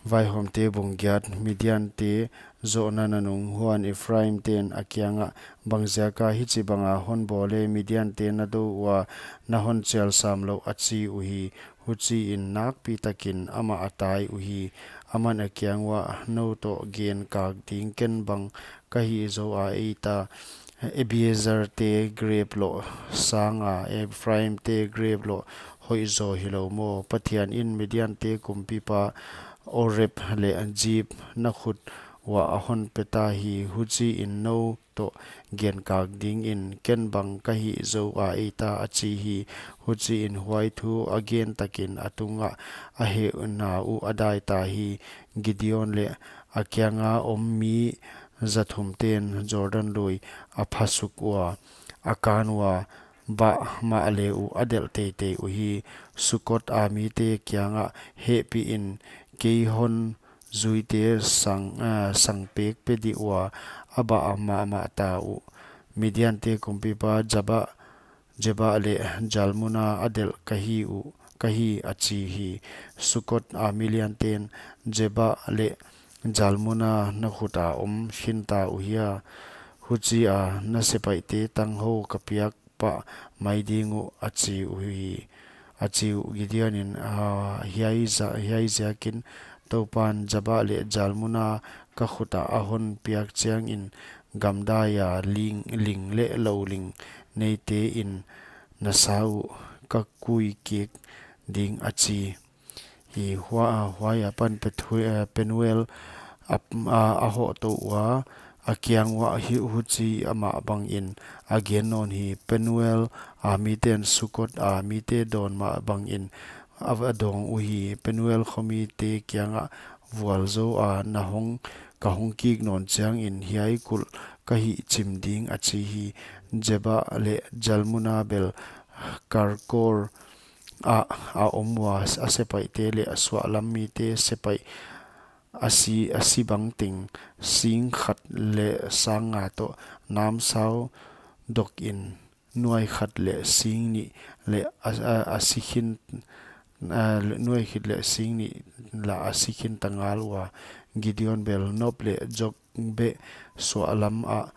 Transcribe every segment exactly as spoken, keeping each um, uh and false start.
Vaihawmte bung giat. Midiante zohna nanung. Huan Ephraimten a kiangah, Bangziaka hichibanga hon bawl e? Midiante na dou ua, na hon chial sam louh, a chi uhi. Huchiin nakpitakin amah a tai uhi. Aman a kiang uah, Nou toh gen kak ding, ken bang ka hih zoh a ei ta? Abiezerte grep loh sanga Ephraimte grep loh hoih zaw hilou maw? Pathianin Midiante kumpipa Oreb leh Zeeb na khut uah a hon peta hi. Huchiin nou toh gen kak dingin, ken bang ka hih zoh a ei ta? a chi hi. Huchiin huai thu a gen takin a tungah a hehna uh a daita hi. Gideon leh a kianga om mi zathumten Jordan lui a phasuk ua, a kan ua, bah mahle uh a delh teitei uhi. Sukot a mite kiangah, Hehpihin, kei hon zuite sang, ah, sangpek pe dih ua, a bah mahmah ta uh. Midiante kumpipa Zeba, Zeba leh Zalmuna a delh ka hi uh, ka hi, a chi hi. Sukot a milianten, Zeba leh Zalmuna na khuta om khinta uhia? Huchia na sepaihte tanghou ka piak pah mai ding uh, a chi uhi. A chi uh. Gideonin, ah, hiai za-, hiai ziakin Toupan Zeba leh Zalmuna ka khutah a hon piak chiangin gamdaia ling, ling leh lou ling neitein na sa uh ka kui kik ding, a chi hi. Hua-, huai apan Pethu-, eh, Penuel a, a, a hoh tou ua, a kiang uah hi huchi a mah bangin a gen nawn hi. Penuel a miten Sukot a mite dawn mah bangin a va dawng uhi. Penuel khomite kiangah, Vualzou a na hong, ka hong kik nawn chiangin hiai kulh ka hihchim ding, a chi hi. Zeba leh Zalmuna bel Karkor ah a om ua, a sepaihte leh a suahlam mite sepaih a si, a si bangteng sing khat leh sang nga toh namsau dokin nuai khat leh sing nih leh a, a, a si khin, a, nuai khat leh sing nih lah a si khin ta ngal ua. Gideon bel Nob leh Jogbeh suahlam ah,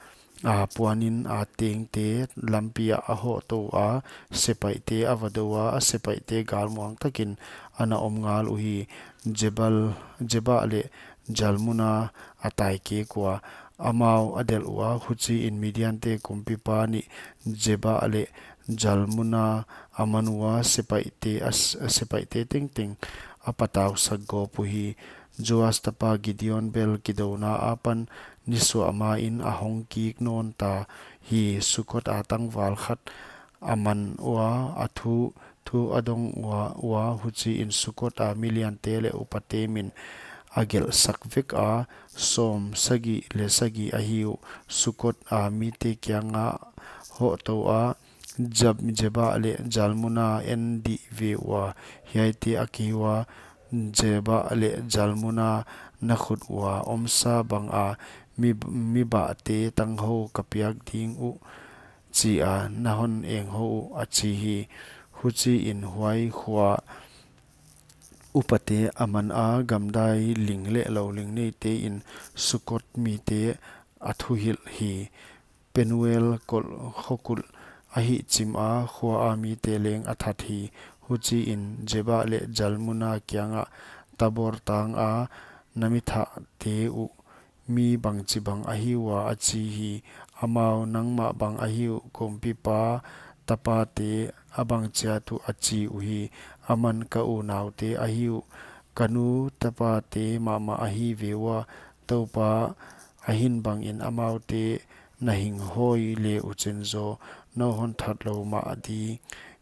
a, puanin a tengte lampi ah a hoh tou a, sepaihte a va dou a, a sepaihte galmuang takin ana om ngal uhi. Zebal, Zeba leh Zalmuna a tai kik ua, amau a delh ua. Huchiin Midiante kumpipa nih Zeba leh Zalmuna a man ua, sepaihte, a s-, a sepaihte tengteng a patausak gawp uhi. Joas tapa Gideon bel kidouna apan nisuah main a hong kik nawn ta hi. Sukot a tangval khat a man ua, a thu, thu a dong ua, ua. Huchiin Sukot a miliante leh upate min a gelhsak vek a, sawmsagih leh sagih ahi uh. Sukot a mite kiangah hoh tou a, Zeb-, Zeba leh Zalmuna en dih ve ua, hiaite a kei ua. Zeba leh Zalmuna na khut ua omsa banga mi, mi bahte tanghou ka piak ding uh, chia na hon enghou uh, a chi hi. Huchiin huai khua upate a man a, gamdai ling leh lou ling neitein Sukot mite a thuhilh hi. Penuel kol-, khokulh a hihchim a, khua a mite leng a that hi. Huchiin Zeba leh Zalmuna kiangah, Tabor tang a na mi thahte uh mi bangchibang ahi ua? a chi hi. Amau, Nangmah bang ahi uh, kumpipa tapate a bang chiat uh? a chi uhi. Aman, Ka unaute ahi uh, ka nu tapate mahmah ahi ve ua. Toupa, ahin bangin amaute na hing hawi le uchin zaw, nou hon that lou mah di,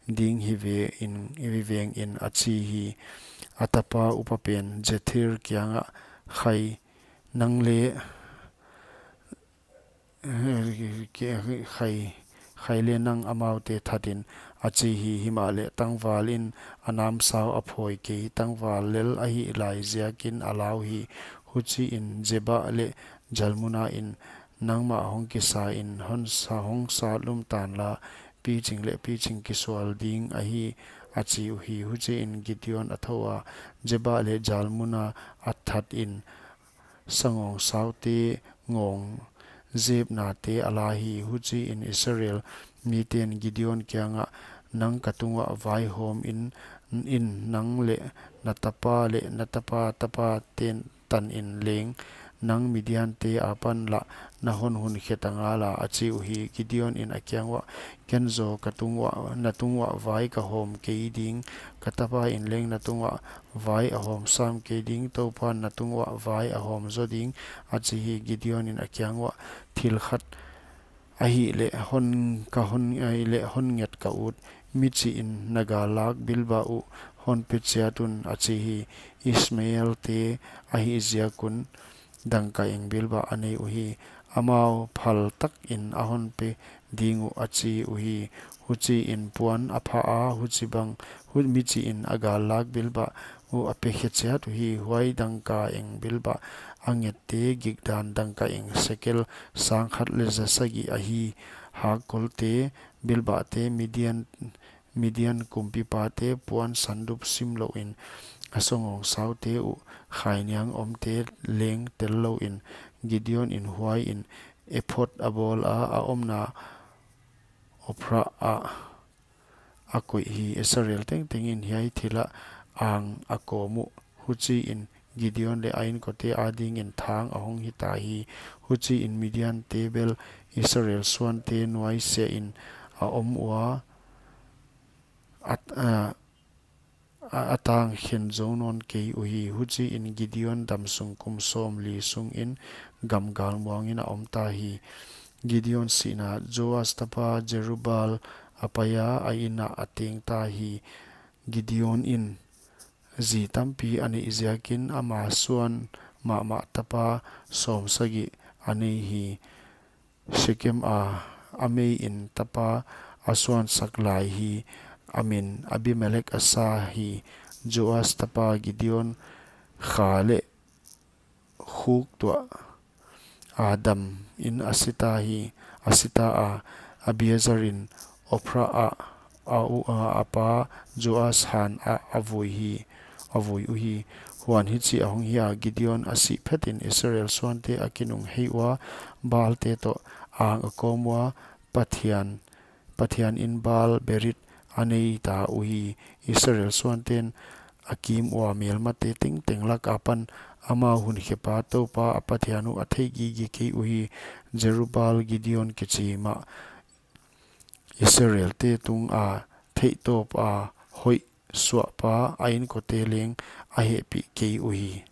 ding hi ve in, hi vengin, a chi hi. A tapa upapen Jether kiangah, Khai nang leh, khai, khai leh nang amaute thatin, a chi hi. Himahleh tangvalin a namsau a phawi kei, tangval lel ahih lai ziakin a lau hi. Huchiin Zeba leh Zalmunain, Nangmah hong kisain hon sa, hong sat lum tanla, piching leh piching kisual ding ahi, a chi uhi. Huchiin Gideon a thou a, Geba leh jalmuna a that in, sangawngsaute ngawng zepnate a la hi. Huchiin Israel miten Gideon kiangah, Nang ka tungah vaihawm in, in nang leh na tapa leh na tapa tapa ten tan in leng, nang Midiante apan lah na hon hun khe ta ngal a, a chi uhi. Gideon in a kiang uah, Ken zaw ka tung uah, na tung uah vai ka hawm kei ding, ka tapa in leng na tung uah vai a hawm sam kei ding, Toupan na tung uah vai a hawm zaw ding, a chi hi. Gideon in a kiang uah, Thil khat ahihleh hon ka hon, ahihleh hon nget ka ut, michih in na gallak bilbah uh hon pe chiat un, a chi hi. Ishmaelte ahih ziak un dangkaeng bilbah a nei uhi. Amau phal tak in a hon pe ding uh, a chi uhi. Huchiin puan a pha a, huchibang, hu-, michih in a gallak bilbah uh a pe khe chiat uhi. Huai dangkaeng bilbah a ngette gikdan dangkaeng sekel sang khat leh za sagih ahi. Hakkolte, bilbahte, Midian, Midian kumpipate puan sandup sim louin, a sangawngsaute uh khainiang omte leng tel louin, Gideon in huai in ephod a bawl a, a omna Ophrah ah a koih hi. Israel tengteng in hiai thil ah ang a kawm uh. Huchiin Gideon leh a inkote adingin thang a hong hita hi. Huchiin Midiante bel Israel suante nuaisiah in a om ua, a, a, a, a tang khen zou nawn kei uhi. Huchiin Gideon damsung kum sawmli sungin gam galmuangin a om ta hi. Gideon sihna. Joas tapa Jerubbaal a pai a, a inn ah a teng ta hi. Gideon in zi tampi a neih ziakin ama suan mahmah tapa sawmsagih a nei hi. Shekem a a mei in tapa a suansak lai hi. A min Abimelek a sa hi. Joas tapa Gideon kha leh khuk tuah a dam in a si ta hi, a si ta a. Abiezer in Ophrah ah a u-, a, a pa Joas han ah a vui hi, a vui uhi. Huan hichi a hong hi a, Gideon a sih phetin Israel suante a kinunghei ua, Baalte toh ang a kawm ua, Pathian, Pathian in Baal-berith a nei ta uhi. Israel suanten a kim ua melmate tengteng lak apan amau hun khepa Toupa a Pathian uh a theih gige kei uhi. Jerubbaal, Gideon kichi mah, Israelte tunga theihtawp a hoih suahpa, a inkote leng a hehpih kei uhi.